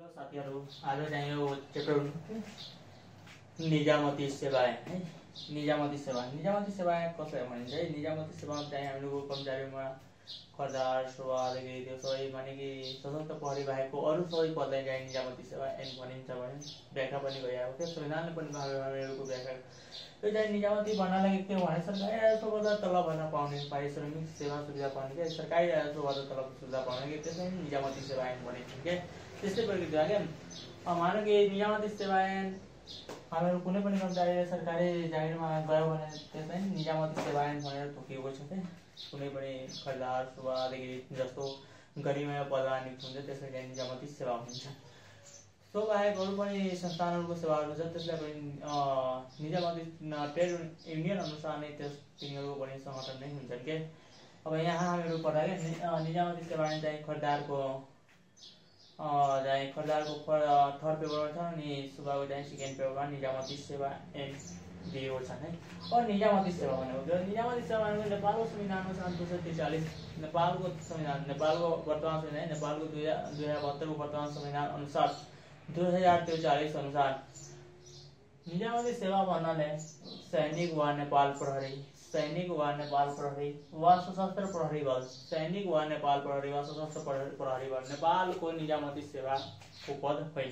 Hello साथीहरू, आज चाहिँ यो चेप्टर निजामती सेवाएं है। निजामती सेवाएं कसो है भने चाहिँ निजामती सेवामा चाहिँ हामीहरूको कर्मचारीमा खर्दार सेवादेखि त्यो सबै माने कि सशस्त्र प्रहरी बाहेकको अरू सबै पदलाई चाहिँ निजामती सेवा ऐन भनिन्छ भने व्याख्या पनि भइरहेको थियो। संविधानले पनि हामीहरूको व्याख्या यो चाहिँ निजामती भन्नाले के भने सरकारी राजस्वबाट तलबभन्दा पाउने पारिश्रमिक सेवा सुविधा पाउने क्या सरकारी राजस्वबाट तलब सुविधा पाउने कि त्यसलाई निजामती सेवा ऐन भनिन्छ क्या। त्यस्तै प्रकृति हो क्या। मानौँ कि निजामती सेवा ऐन हामीहरू कुनै पनि कर्मचारी सरकारी जागिरमा गयो भने त्यसलाई निजामती सेवा ऐन भनेर तोकिएको छ क्या। कुनै पनि खरिदार सेवादेखि जस्तो गरिमा पदमा नियुक्त हुन्छ त्यसलाई चाहिँ निजामती सेवा भनिन्छ। त्यो बाहेक अरू पनि संस्थानहरूको सेवाहरू छ त्यसलाई पनि निजामती ट्रेड युनियन अनुसार नै तिनीहरू पनि सङ्गठन नै हुन्छन् क्या। अब यहाँ हामीहरू पढ्दा क्या निजामती सेवा ऐन चाहिँ खरिदारको थर्ड पेपरमा छ अनि सुब्बाको चाहिँ सेकेन्ड पेपरमा निजामती सेवा ऐन दिएको छ है। और निजामती सेवा भनेको निजामती सेवा भनेको नेपालको संविधान अनुसार 243 नेपालको संविधान नेपालको वर्तमान संविधान नेपालको 2072 को वर्तमान संविधान अनुसार 2043 अनुसार निजामती सेवा भन्नाले सैनिक वा नेपाल प्रहरी वा सशस्त्र प्रहरी बल सैनिक वा नेपाल प्रहरी वा सशस्त्र प्रहरी बल नेपालको निजामती सेवाको पद होइन।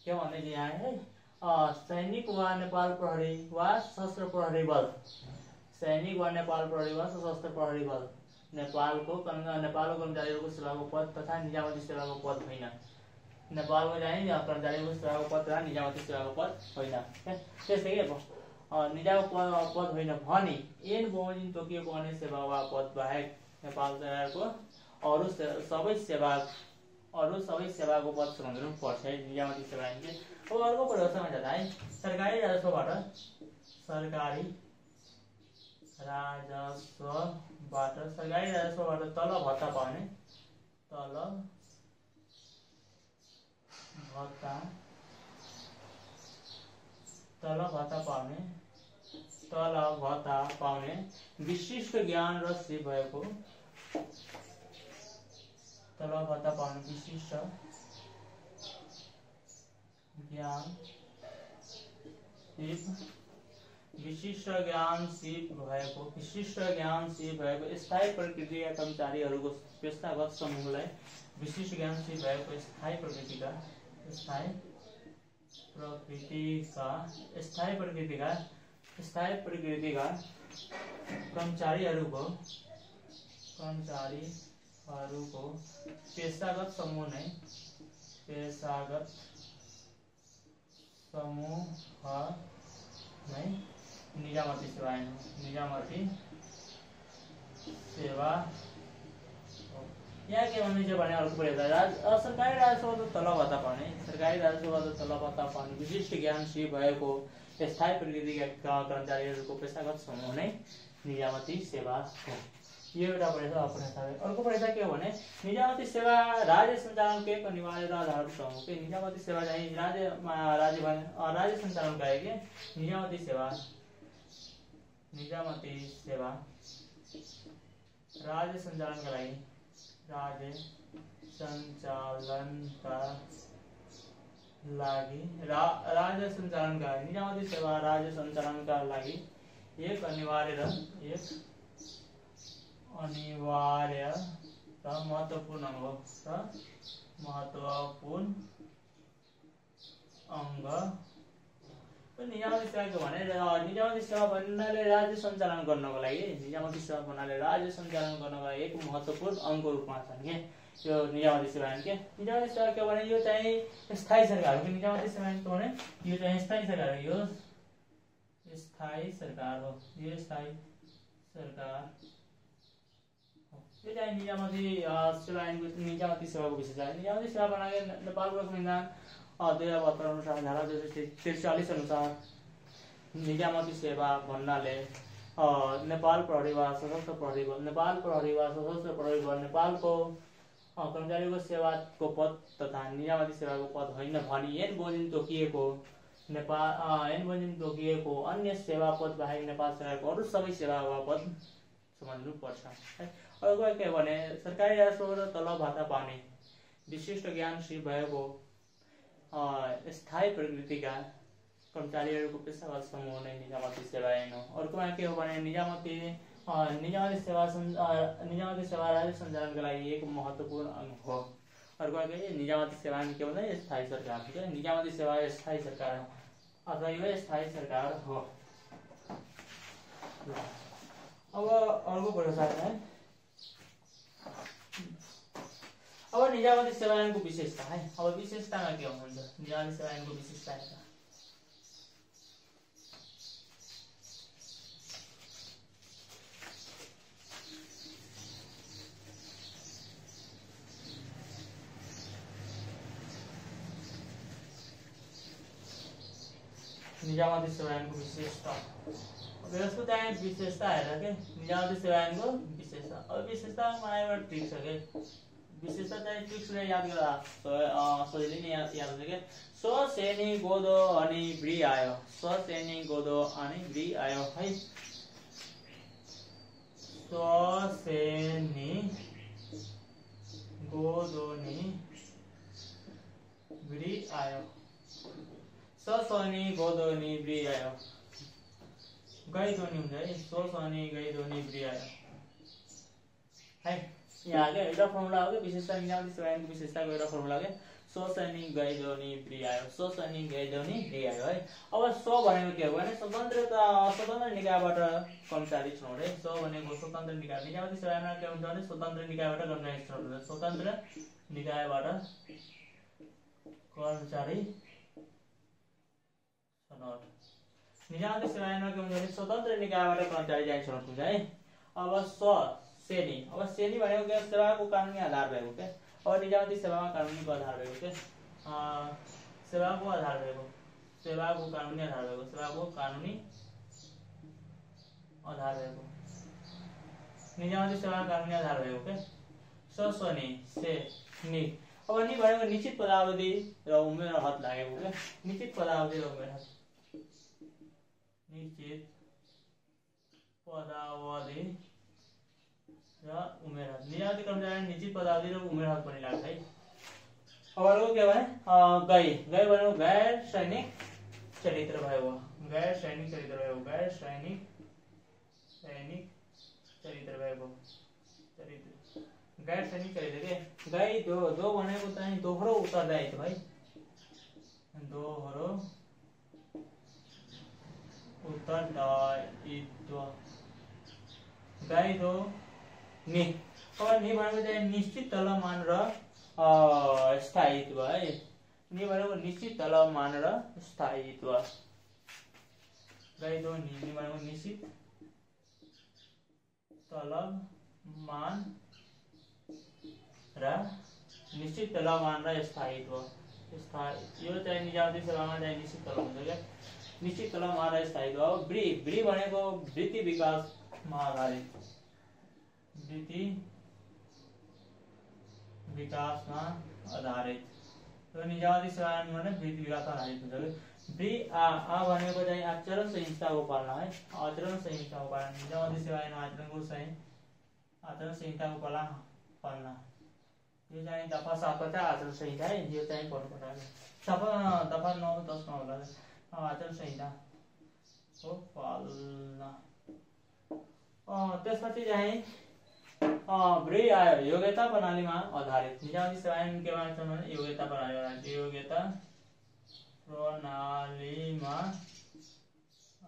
के भन्दै यहाँ है सैनिक वा नेपाल प्रहरी वा सशस्त्र प्रहरी बल सैनिक वा नेपाल प्रहरी वा सशस्त्र प्रहरी बल नेपालको कर्मचारीहरूको सेवाको पद तथा निजामती सेवाको पद होइन। नेपालको चाहिँ कर्मचारीको सेवाको पद तथा निजामती सेवाको पद होइन। त्यस्तै के निजामती पद होइन भने ऐन बमोजिम तोकिएको अन्य सेवा वा पद बाहेक नेपाल सरकारको अरू सबै सेवाको पद सम्झनु पर्छ है निजामती सेवा ऐन के। अब अर्को परिभाषामा जाँदा है सरकारी राजस्वबाट तलब भत्ता पाउने विशिष्ट ज्ञान र सिप भएको स्थायी प्रकृतिका कर्मचारीहरूको पेशागत समूहलाई विशिष्ट ज्ञान सिप भएको स्थायी प्रकृतिका कर्मचारीहरूको पेशागत समूह नै निजामती सेवा ऐन हो। निजामती सेवा यहाँ के भन्ने भने अर्को परिभाषा सरकारी राजस्वबाट तलब भत्ता पाउने विशिष्ट ज्ञान सिप भएको स्थायी प्रकृतिका कर्मचारीहरूको पेशागत समूह नै निजामती सेवा हो। यो एउटा परिभाषा। अर्को परिभाषा के हो भने निजामती सेवा राज्य सञ्चालनको एक अनिवार्य र आधारभूत हो कि निजामती सेवा चाहिँ राज्य सञ्चालन गए कि निजामती सेवा राज्य सञ्चालनका लागि एक अनिवार्य र महत्त्वपूर्ण अंग निजामती सेवा के भने निजामती सेवा भन्नाले राज्य सञ्चालन गर्नको लागि एक महत्त्वपूर्ण अङ्गको रूपमा छन् के यो निजामती सेवा ऐन के। निजामती सेवा के भने यो चाहिँ स्थायी सरकार हो। निजामती सेवा ऐन के भने यो चाहिँ स्थायी सरकार हो। यो स्थायी सरकार यो चाहिँ निजामती सेवा ऐनको निजामती सेवाको विशेषता। निजामती सेवा बनाए नेपालको संविधान 2072 अनुसार धारा 243 अनुसार निजामती सेवा भन्नाले नेपाल प्रहरी वा सशस्त्र प्रहरी बल नेपालको कर्मचारीको सेवाको पद तथा निजामती सेवाको पद होइन भनी ऐन बमोजिम तोकिएको अन्य सेवा पद बाहेक नेपाल सरकारको अरू सबै सेवा वा पद सम्झनु पर्छ है। अर्को के भने सरकारी राजस्वबाट तलब भत्ता पाउने विशिष्ट ज्ञान सिप भएको स्थायी प्रकृतिका कर्मचारीहरूको पेसागत समूह नै निजामती सेवा ऐन हो। अर्कोमा के हो भने निजामती सेवा राज्य सञ्चालनका लागि एक महत्त्वपूर्ण अङ्ग हो। अर्कोमा के निजामती सेवा के भन्छ स्थायी सरकार हो। निजामती सेवा स्थायी सरकार हो अथवा यो स्थायी सरकार हो। अब अर्को प्रश्न है, अब निजामती सेवा ऐनको विशेषता है। अब विशेषतामा के हुन्छ निजामती सेवा ऐनको विशेषता है। निजामती सेवा ऐनको विशेषता यसको चाहिँ विशेषता हेर के निजामती सेवा ऐनको विशेषता। अब विशेषता मलाई ट्रिक छ के विशेषता चाहिँ ट्रिक्सले याद गर्दा सजिलै नै याद हुन्छ के ससेनी गोदो अनि ब्री आयो। ससेनी गोदो अनि ब्री आयो है। ससेनी गोदो नि ब्री आयो। ससनी गोदोनी ब्री आयो। गैदोनी हुन्छ है। ससनी गैदोनी ब्री आयो है। यहाँ के एउटा फर्मुला हो कि विशेषता निजामती सेवा ऐनको विशेषताको एउटा फर्मुला के ससनी गैदोनी ब्री आयो। ससनी गैदोनी ब्री आयो है। अब स भनेको के हो भने स्वतन्त्र निकायबाट कर्मचारी छनौट है। स भनेको स्वतन्त्र निकाय। निजामती सेवा ऐनमा के हुन्छ भने स्वतन्त्र निकायबाट कर्मचारी छनौट हुन्छ। स्वतन्त्र निकायबाट कर्मचारी छनौट। निजामती सेवा ऐनमा के हुन्छ भने स्वतन्त्र निकायबाट कर्मचारी चाहिँ छनौट हुन्छ है। अब सेनी। अब सेनी भनेको के सेवाको कानुनी आधार भएको के। अब निजामती सेवामा कानुनीको आधार भएको के सेवाको आधार भएको सेवाको कानुनी आधार भएको सेवाको कानुनी आधार भएको निजामती सेवा कानुनी आधार भएको के ससनी से नि। अब नि भनेको निश्चित पदावधि र उमेर हद लागेको के निश्चित पदावधि र उमेर हद निश्चित पदावधि र उमेर हद। निजामती कर्मचारी निश्चित पदावधि र उमेर हद पनि लाग्छ है। अब अर्को के भने गै भनेको गैर सैनिक चरित्र भएको। गैर सैनिक चरित्र भएको। गैर सैनिक चरित्र भएको गैर सैनिक चरित्र के गै दो भनेको चाहिँ दोहोरो उत्तरदायित्व है। दोहोरो उत्तरदायित्व गै दो नि। अब नि भनेको चाहिँ निश्चित तलमान र स्थायित्व है। नि भनेको निश्चित तलमान र स्थायित्व। गै दो नि भनेको निश्चित तलमान र स्थायित्व। यो चाहिँ निजामती सेवामा चाहिँ निश्चित तलब हुन्छ क्या निश्चित तलमान र स्थायित्व। अब ब्री भनेको वृत्ति विकासमा आधारित। वृत्ति विकासमा आधारित। तो निजामती सेवा भने वृत्ति विकासमा आधारित हुन्छ। ब्री आ भनेको चाहिँ आचरण संहिताको पालना है। आचरण संहिताको पालना। निजामती सेवा आचरण संहिताको पालना। यो चाहिँ दफा 7 का आचरण संहिता है। यो चाहिँ पढ्नुपर्छ। दफा 9 10 मा होला आचरण संहिता हो पालना। त्यसपछि चाहिँ ब्री आयो योग्यता प्रणालीमा आधारित। निजामती सेवा ऐन के भन्छ भने योग्यता प्रणालीमा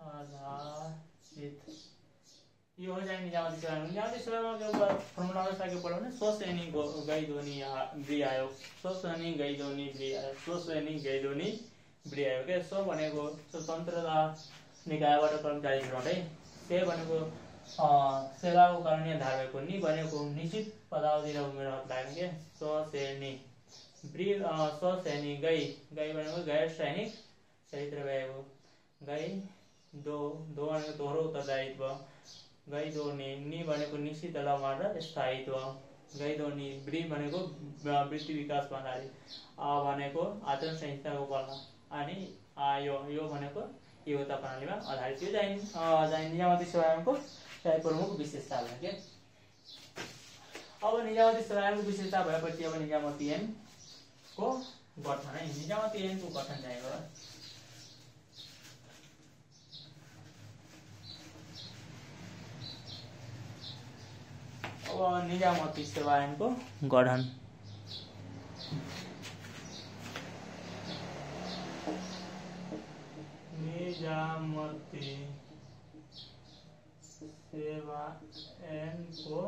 आधारित। यो हो चाहिँ निजामती सेवा। निजामती सेवामा के फर्मुला अनुसार के पढ्यो भने ससेनी गैदोनी ब्री आयो। ससेनी गैदोनी ब्री आयो। ससेनी गैदोनी ब्री आयो के सो भनेको स्वतन्त्रता निकायबाट कर्मचारी छनौट है। से भनेको सेवाको कानुनी आधार भएको। नि भनेको निश्चित पदावधि र उमेर हद लाग्ने के ससेनी ब्री ससेनी गै भनेको गैर सैनिक चरित्र भएको। गै दो भनेको दोहोरो उत्तरदायित्व। गै दो नि भनेको निश्चित तलमान र स्थायित्व। गै दो नि ब्री भनेको वृत्ति विकासमा आधारित। भनेको आचरण संहिताको पालना अनि यो भनेको योग्यता प्रणालीमा आधारित। यो चाहिँ निजामती सेवा ऐनको चाहिँ प्रमुख विशेषता हो के। अब निजामती सेवा ऐनको विशेषता भएपछि अब निजामती ऐन को गठन है निजामती ऐन को गठन चाहिएको हो अब निजामती सेवा ऐन को गठन निजामती सेवा ऐन को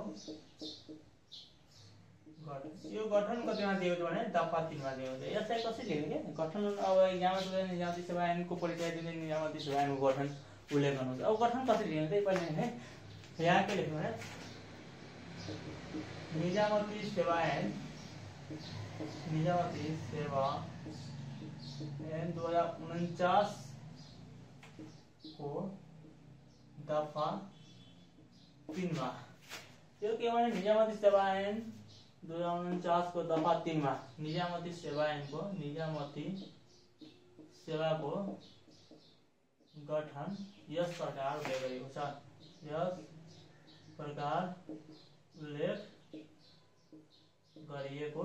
गठन यो गठन कतिमा दिएको छ भने दफा 3 मा दिएको छ यसलाई कसरी लेख्ने के गठन अब यहाँमा निजामती सेवा ऐन को परिचय दिने निजामती सेवा ऐन को गठन उल्लेख गर्नुहुन्छ अब गठन कसरी लेख्ने त्यही पहिले हैन यहाँ के लेख्नु भने निजामती सेवा ऐन ऐन 2049 को दफा 3 मा यो के भने निजामती सेवा ऐन 2049 को दफा 3 मा निजामती सेवा ऐन को निजामती सेवा को गठन यस प्रकार उल्लेख गरिएको छ यस प्रकार उल्लेख गरिएको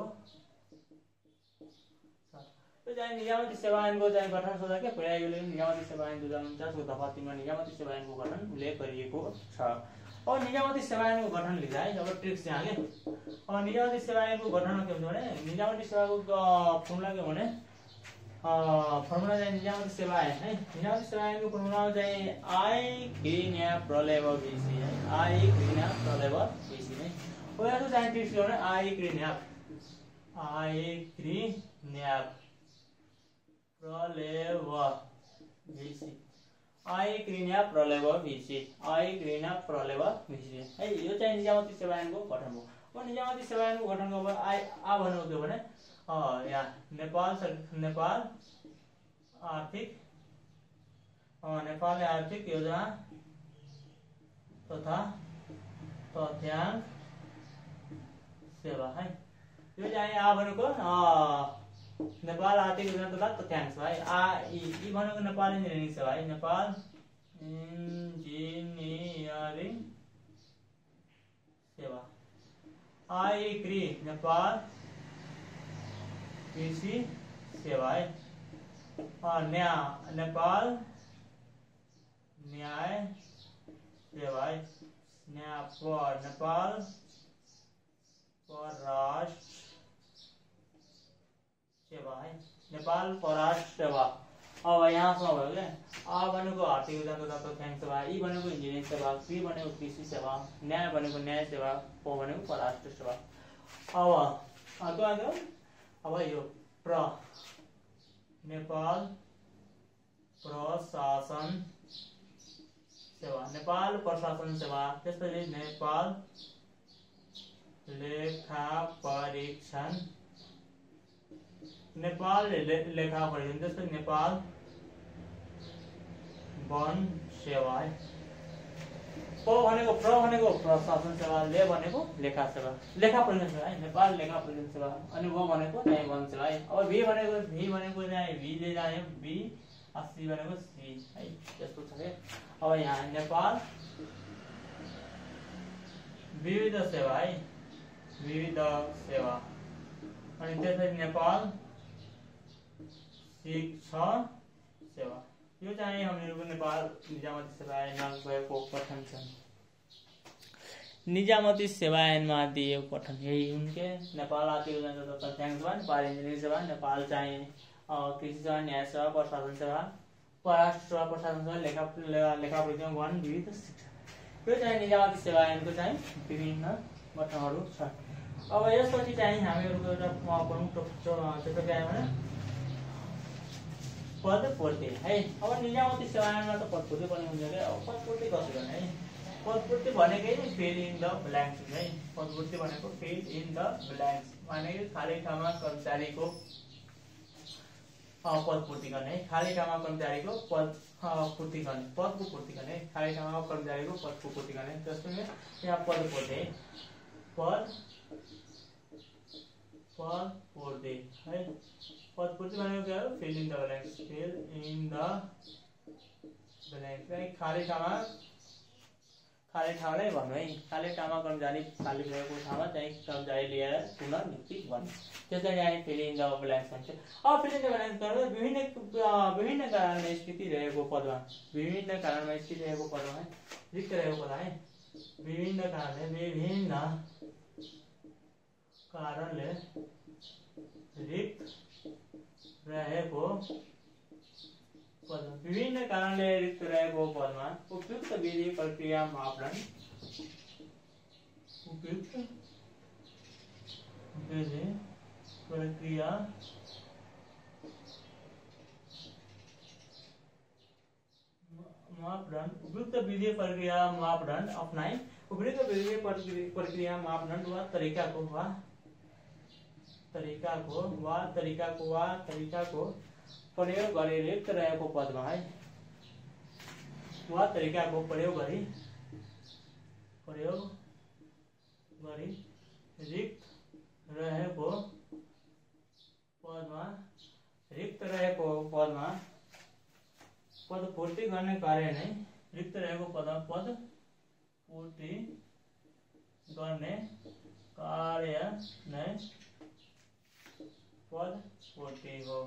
तो चाहिँ निजामती सेवा ऐन को चाहिँ गठन सोच्दा के प्रयागले निजामती सेवा ऐन 2049 को दफा 3 मा निजामती सेवा ऐन को गठन उल्लेख गरिएको छ अब निजामती सेवा ऐन को गठन लेख्दा है अब ट्रिक्स यहाँ के अब निजामती सेवा ऐन को गठनमा के हुन्छ भने निजामती सेवाको फर्मुला के भने फर्मुला चाहिँ निजामती सेवा ऐन है निजामती सेवा ऐन को फर्मुला चाहिँ आई क्रिया प्रलेव भिसी है आई क्रिया प्रलेव भिसी है अब यहाँ चाहिँ ट्रिक्स के भने आई क्रिया प्रलेव भिसी आई क्रिया प्रलेव भिसी है यो चाहिँ निजामती सेवा ऐन को गठन हो अब निजामती सेवा ऐन को गठन को आ भनेको के भने यहाँ नेपाल आर्थिक योजना तथा तथ्याङ्क सेवा है यो चाहिँ आ भनेको नेपाल आर्थिक योजना तथा तथ्याङ्क सेवा है आ ई भनेको नेपाल इन्जिनियरिङ सेवा है नेपाल इन्जिनियरिङ सेवा आई क्री नेपाल कृषि सेवा है नेपाल न्याय सेवा है नेपाल परराष्ट्र सेवा है नेपाल परराष्ट्र सेवा अब यहाँसम्म भयो क्या आ भनेको आर्थिक योजना तथा तथ्याङ्क सेवा ई भनेको इन्जिनियरिङ सेवा कृ भनेको कृषि सेवा न्याय भनेको न्याय सेवा प भनेको परराष्ट्र सेवा अब अर्को आयो अब यो नेपाल प्रशासन सेवा त्यसपछि नेपाल लेखा परीक्षण त्यसपछि नेपाल वन सेवा है प्र भनेको प्रशासन सेवा ले भनेको लेखा परीक्षण सेवा है नेपाल लेखा परीक्षण सेवा अनि व भनेको न्याय वन सेवा है अब भी भनेको चाहिँ भी ले जाने भी सी भनेको सी है त्यस्तो छ के अब यहाँ नेपाल विविध सेवा है अनि त्यसपछि नेपाल शिक्षण सेवा यो चाहिँ हामीहरुको नेपाल निजामती सेवा ऐनमा भएको गठन छ निजामती सेवा ऐनमा दिएको गठन यही उनके नेपाल आर्थिक योजना तथा तथ्याङ्क सेवा नेपाल इन्जिनियरिङ सेवा नेपाल चाहिँ कृषि सेवा न्याय सेवा प्रशासन सेवा परराष्ट्र सेवा प्रशासन सेवा लेखा परीक्षण वन विविध शिक्षा यो चाहिँ निजामती सेवा ऐनको चाहिँ विभिन्न गठनहरू छ अब यसपछि चाहिँ हामीहरुको एउटा प्रमुख क्षेत्र के आयो भने पदपूर्ति है अब निजामती सेवा ऐनमा त पदपूर्ति पनि हुन्छ के अब पदपूर्ति कसरी गर्ने है पदपूर्ति भनेकै फिल इन द ब्ल्याङ्क्स है पदपूर्ति भनेको फिल इन द ब्ल्याङ्क्स माने खाली ठाउँमा कर्मचारीको पदपूर्ति गर्ने खाली ठाउँमा कर्मचारीको पदको पूर्ति गर्ने खाली ठाउँमा कर्मचारीको पदको पूर्ति गर्ने त्यसैले यहाँ पदपूर्ति है पदपूर्ति है पदपूर्ति भनेको के हो फिल इन द ब्ल्याङ्क्स है खाली ठाउँलाई भन्नु है। खाली ठाउँमा कर्मचारी खाली भएको ठाउँमा चाहिँ कर्मचारी लिएर पुनः नियुक्ति गर्नु, त्यसलाई चाहिँ फिलिङ द ब्ल्याङ्क्स भन्छ। अब फिलिङ द ब्ल्याङ्क्स गर्नु विभिन्न कारणले स्थिति रहेको पदमा, विभिन्न कारणमा स्थिति रहेको पदमा है, रिक्त रहेको पद है, विभिन्न कारणले रिक्त रहेको पद, विभिन्न कारणले रिक्त रहेको पदमा उपयुक्त विधि प्रक्रिया मापदण्ड, उपयुक्त विधि प्रक्रिया मापदण्ड, उपयुक्त विधि प्रक्रिया मापदण्ड अपनाई, उपयुक्त विधि प्रक्रिया मापदण्ड वा तरीकाको प्रयोग गरी रिक्त रहेको पदमा है, वा तरिकाको प्रयोग गरी रिक्त रहेको पदमा पदपूर्ति गर्ने कार्य नै, रिक्त रहेको पदमा पदपूर्ति गर्ने कार्य नै पदपूर्ति हो।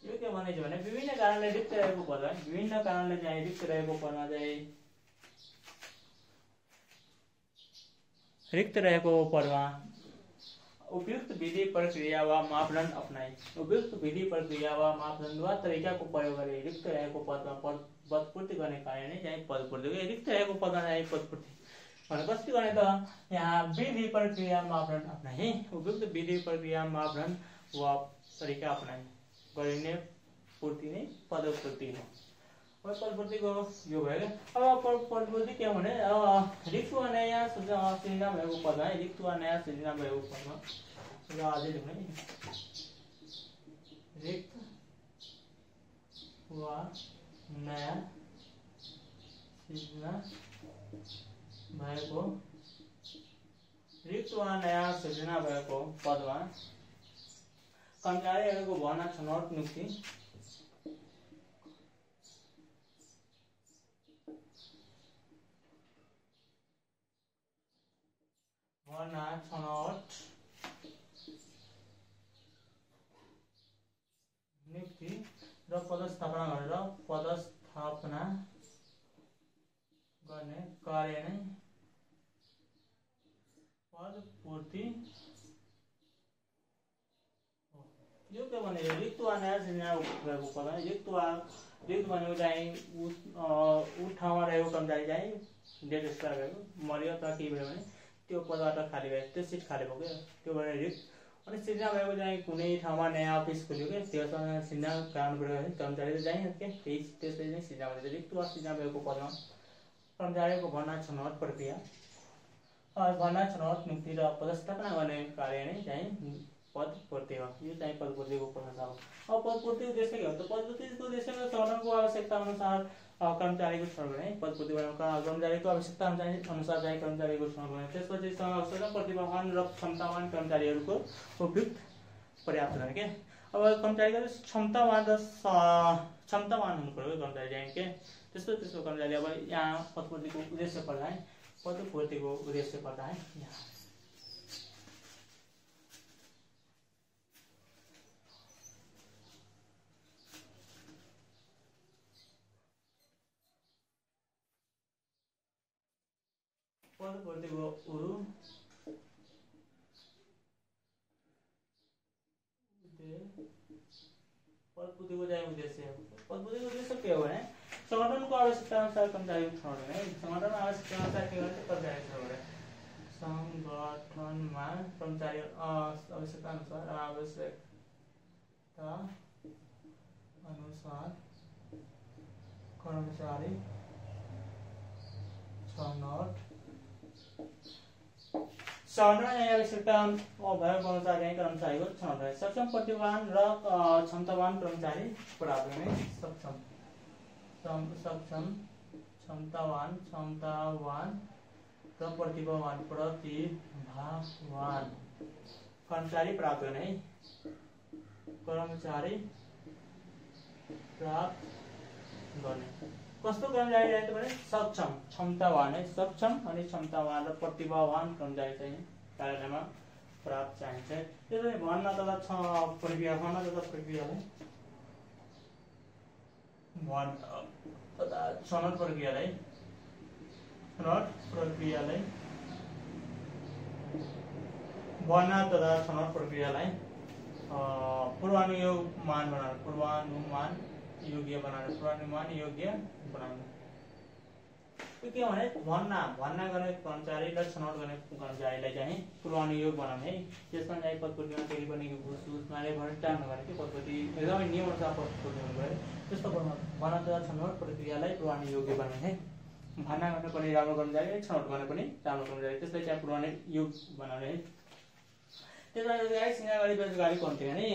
यो के भनेछ भने विभिन्न कारणले रिक्त रहेको पद है, विभिन्न कारणले चाहिँ रिक्त रहेको पदमा चाहिँ रिक्त रहेको पदमा उपयुक्त विधि प्रक्रिया वा मापदण्ड अपनाई, उपयुक्त विधि प्रक्रिया वा मापदण्ड वा तरिकाको प्रयोग गरी रिक्त रहेको पदमा पदपूर्ति गर्ने कार्य नै चाहिँ पदपूर्ति हो। रिक्त रहेको पदमा चाहिँ पदपूर्ति भने कसरी गर्ने त, यहाँ विधि प्रक्रिया मापदण्ड अपनाई, उपयुक्त विधि प्रक्रिया मापदण्ड वा तरिका अपनाई गरिने पूर्ति नै पदपूर्ति हो। अब पदपूर्तिको यो भयो। अब पदपूर्ति के भने रिक्त वा नयाँ सृजना भएको पदमा है, रिक्त वा नयाँ सृजना भएको पदमा र अझै लेख्नु है, रिक्त वा नयाँ सृजना भएको पदमा कर्मचारीहरूको भर्ना छनौट नियुक्ति र पदस्थापना गर्ने कार्य नै पदपूर्ति हो। यो के भने रिक्त वा नयाँ सृजना भएको पद, रिक्त भनेको चाहिँ ऊ ठाउँमा रहेको कर्मचारी चाहिँ डेट एक्सपायर भएको मर्यो अथवा केही भयो भने त्यो पदबाट खाली भयो, त्यो सिट खाली भयो क्या, त्यो भने रिक्त। अनि सृजना भएको चाहिँ कुनै ठाउँमा नयाँ अफिस खोल्यो क्या, त्यसमा सृजना कारण प्रयोग कर्मचारी चाहिँ के त्यसले नै सृजना भन्छ। रिक्त वा सृजना भएको पदमा कर्मचारीको भर्ना छनौट प्रक्रिया, भर्ना छनौट नियुक्ति र पदस्थापना गर्ने कार्य नै चाहिँ पदपूर्ति हो। यो चाहिँ पदपूर्तिको प्रक्रिया हो। अब पदपूर्तिको उद्देश्य के हो त, पदपूर्तिको उद्देश्यमा संगठनको आवश्यकता अनुसार कर्मचारीको छनौट गर्ने, पदपूर्ति कर्मचारीको आवश्यकता अनुसार चाहिँ कर्मचारीको छनौट गर्ने, त्यसपछि सक्षम प्रतिभावान र क्षमतावान कर्मचारीहरूको उपयुक्त पर्याप्त गर्ने के। अब कर्मचारीको क्षमतावान हुनु पर्यो कर्मचारी चाहिँ के, त्यसको कर्मचारी। अब यहाँ पदपूर्तिको उद्देश्य पर्दा है, पदपूर्तिको उद्देश्य पर्दा है यहाँ पदपूर्तिको चाहिँ उद्देश्य हो। पदपूर्तिको उद्देश्य के हो भने संगठनको आवश्यकता अनुसार कर्मचारी छनौट गर्ने, संगठन आवश्यकता अनुसार के गर्छ कर्मचारी छनौट गर्ने, संगठनमा कर्मचारी आवश्यकता अनुसार कर्मचारी छनौट आवश्यकता भएको अनुसार चाहिँ कर्मचारीको छनौट गर्ने, सक्षम प्रतिभावान र क्षमतावान कर्मचारी प्राप्त गर्ने, सक्षम क्षमतावान र प्रतिभावान कर्मचारी प्राप्त गर्ने, कर्मचारी प्राप्त गर्ने। कस्तो कर्मचारी चाहिन्छ भने सक्षम क्षमतावान है, सक्षम अनि क्षमतावान र प्रतिभावान कर्मचारी चाहिँ कार्यालयमा प्राप्त चाहिन्छ। त्यसैले भन्न तथा प्रक्रिया भन्न तथा प्रक्रियालाई छनौट प्रक्रियालाई भन्न तथा छनौट प्रक्रियालाई पूर्वानुमान योग्य बनाउनु। के भने भर्ना गर्ने कर्मचारी र छनौट गर्ने कर्मचारीलाई चाहिँ पूर्वानुयोग बनाउने है। त्यसमा चाहिँ पदपूर्तिमा केही पनि घुसमारे भ्रष्टाचार नगरे कि पदपूर्ति एकदमै नियमअनुसार पदपूर्ति हुनु पर्यो। त्यस्तो भर्ना तथा छनौट प्रक्रियालाई पूर्वानुयोग्य बनाउने है। भर्ना गर्ने पनि राम्रो कर्मचारी, छनौट गर्ने पनि राम्रो कर्मचारी, त्यसलाई चाहिँ पूर्वानुयोग बनाउने है। त्यसमा रोजगारी सृजना गरी बेरोजगारी कम्ती गर्ने।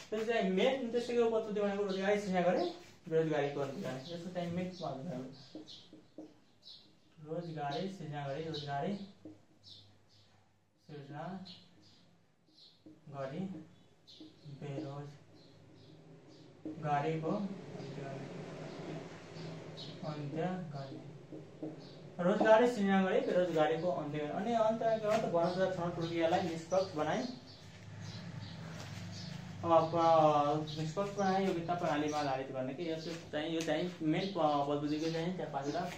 त्यसको चाहिँ मेन उद्देश्यको पद्धति भनेको रोजगारी सृजना गरी बेरोजगारी कम्ती गर्ने। त्यसको चाहिँ मेन रोजगारी सृजना गरी बेरोजगारीको अन्त्य गर्ने। रोजगारी सृजना गरी बेरोजगारीको अन्त्य गर्ने। अनि अन्तमा के हो त भर्ना तथा छनौट प्रक्रियालाई निष्पक्ष बनाई योग्यता प्रणालीमा आधारित गर्ने कि यो चाहिँ मेन पदपूर्तिको चाहिँ त्यहाँ पाँचवटा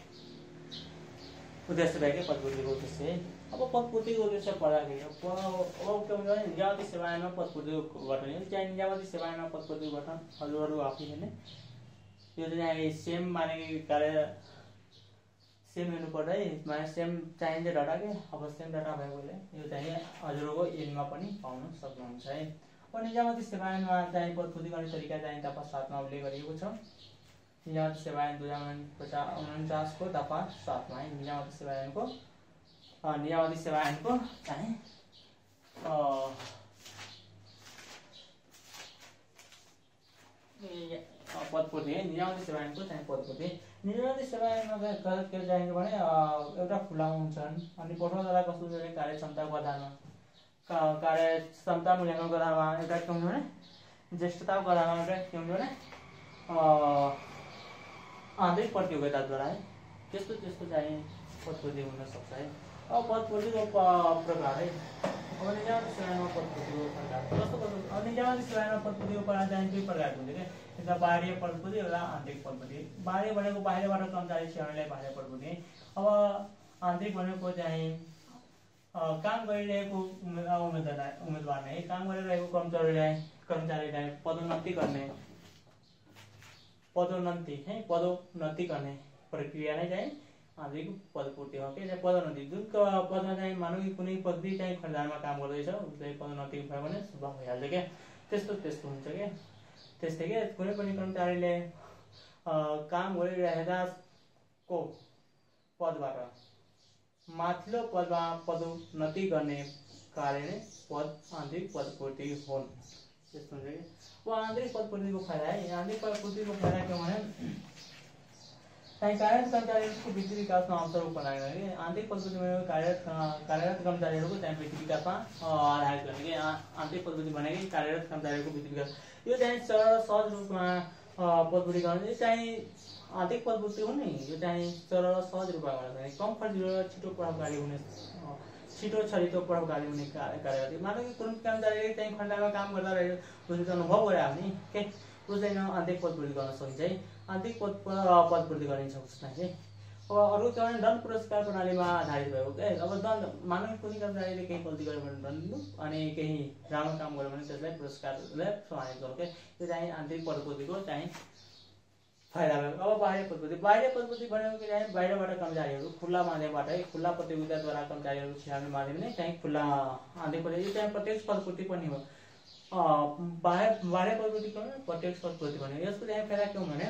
उद्देश्य भएको पदपूर्तिको उद्देश्य है। अब पदपूर्तिको उद्देश्य पढ्दाखेरि अब के हुन्छ भने निजामती सेवामा पदपूर्तिको गठन चाहिँ निजामती सेवामा पदपूर्तिको गठन हजुरहरू आफै हेर्ने यो चाहिँ सेम माने कार्य सेम हेर्नु पर्दा माने सेम चाहिन्छ डाटा के अब सेम डाटा भएकोले यो चाहिँ हजुरहरूको एनमा पनि पाउन सक्नुहुन्छ है। अब निजामती सेवामा चाहिँ पदपूर्ति गर्ने तरिका चाहिँ दफा 7 मा उल्लेख गरिएको छ। निजामती सेवा 2049 को दफा 7 मा निजामती सेवा ऐनको चाहिँ पदपूर्ति है। निजामती सेवा ऐनको चाहिँ पदपूर्ति निजामती सेवा ऐनमा के चाहिन्छ भने एउटा खुला हुन्छन् अनि पठनद्वारा कस्तो हुन्छ कार्यक्षमताको आधारमा कार्यक्षमता मूल्याङ्कनको आधारमा एउटा के हुन्छ भने ज्येष्ठताको आधारमा एउटा के हुन्छ भने आन्तरिक प्रतियोगिताद्वारा है त्यस्तो चाहिँ पदपूर्ति हुन सक्छ है। अब पदपूर्तिको प्रकार है। अब निजामती सेवामा पदपूर्तिको प्रकार कस्तो निजामती सेवामा पदपूर्तिको प्रकार चाहिँ दुई प्रकारको हुन्छ क्या। एउटा बाह्य पदपूर्ति एउटा आन्तरिक पदपूर्ति। बाह्य भनेको बाहिरबाट कर्मचारी छ्याउनेलाई बाह्य पदपूर्ति। अब आन्तरिक भनेको चाहिँ काम गरिरहेको उम्मेदवार नै काम गरिरहेको कर्मचारीलाई पदोन्नति गर्ने प्रक्रिया नै चाहिँ आन्तरिक पदपूर्ति हो कि पदोन्नति। जुन पदमा चाहिँ मानौ कि कुनै पदवी चाहिँ खरिदारमा काम गर्दैछ उसले पदोन्नति भयो भने शुभ भइहाल्छ क्या। त्यस्तो हुन्छ क्या। त्यस्तै के कुनै पनि कर्मचारीले काम गरिरहेको पदबाट माथिल्लो पदमा पदोन्नति गर्ने कार्य नै आन्तरिक पदपूर्ति हुन्। त्यस्तो हुन्छ कि। अब आन्तरिक पदपूर्तिको फाइदा है। आन्तरिक पदपूर्तिको फाइदा के भने कार्यरत कर्मचारीहरूको वृत्ति विकासमा अवसर प्रदान गर्ने। आन्तरिक पदपूर्ति भनेको कार्यरत कर्मचारीहरूको चाहिँ वृत्ति विकासमा आधारित गर्ने कि आन्तरिक पदपूर्ति भनेको कार्यरत कर्मचारीहरूको वृत्ति विकास। यो चाहिँ सरल सहज रूपमा पदपूर्ति गर्ने यो चाहिँ आन्तरिक पदपूर्ति हो नि। यो चाहिँ सरल सहज रूपमा गर्ने कम खर्च छिटो छरितो प्रभावकारी हुने कार्य। मानव कि कुनै कर्मचारीले चाहिँ खण्डमा काम गर्दा उसले अनुभव गरे भने के उसले आन्तरिक पदपूर्ति गर्न सकिन्छ है। आन्तरिक पदपूर्ति गरिन्छ उसलाई। अब अरू के भने दण्ड पुरस्कार प्रणालीमा आधारित भएको क्या। अब दण्ड मानव कुनै कर्मचारीले केही गल्ती गर्यो भने दण्ड अनि केही राम्रो काम गर्यो भने त्यसलाई पुरस्कारले सम्मानित गर्नु क्या। यो चाहिँ आन्तरिक पदपूर्तिको चाहिँ फाइदा भएको। अब बाह्य पदपूर्ति भनेको के चाहिँ बाहिरबाट कर्मचारीहरू खुल्ला माध्यमबाट है खुल्ला प्रतियोगिताद्वारा कर्मचारीहरू छ्याउने माध्यम नै चाहिँ खुल्ला आन्तरिक पदपूर्ति। यो चाहिँ प्रत्यक्ष पदपूर्ति पनि हो। बाह्य पदपूर्ति प्रत्यक्ष पदपूर्ति भन्यो। यसको चाहिँ फाइदा के हो भने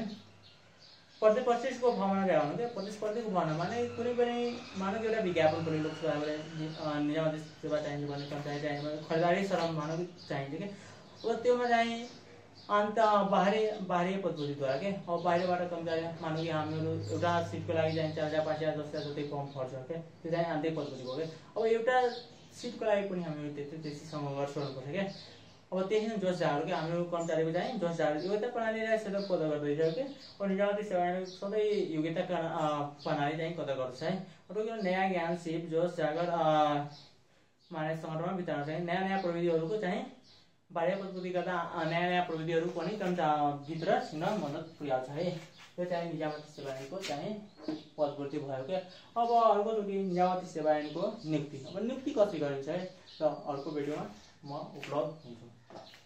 प्रतिस्पर्धीको भावना क्या हुनु क्या। प्रतिस्पर्धीको भावना माने कुनै पनि मानव एउटा विज्ञापन पनि लोकसेवाबाट निजामती सेवा चाहिन्छ भने कर्मचारी चाहिन्छ भने खरिदारी श्रम मानव चाहिन्छ क्या। अब त्योमा चाहिँ अन्त बाह्य पदपूर्तिद्वारा के। अब बाहिरबाट कर्मचारी मानौ कि हामीहरू एउटा सिटको लागि चाहिँ 4,000 5,000 10,000 जति फर्म खर्च क्या। त्यो चाहिँ आन्तरिक पदपूर्ति भयो क्या। अब एउटा सिटको लागि पनि हामीहरू त्यति सङ्घर्ष गर्नुपर्छ क्या। अब त्यही नै जोस झाहरू के हाम्रो कर्मचारीको चाहिँ जोस झाहरू योग्यता प्रणालीलाई सधैँ कदर गर्दैछ कि और निजामती सेवा आयोग सधैँ योग्यता प्रणाली चाहिँ कदर गर्दछ है। यो नयाँ ज्ञान सिप जोस जागर माने सङ्गठनमा वितरण चाहिँ नयाँ प्रविधिहरूको चाहिँ बाह्य प्रस्तुति गर्दा नयाँ प्रविधिहरू पनि भित्र छिर्न मद्दत पुर्याउँछ है। यो चाहिँ निजामती सेवा ऐनको चाहिँ पदपूर्ति भयो क्या। अब अर्कोचोटि निजामती सेवा ऐनको नियुक्ति। अब नियुक्ति कसरी गरिन्छ है र अर्को भिडियोमा म उपलब्ध हुन्छु।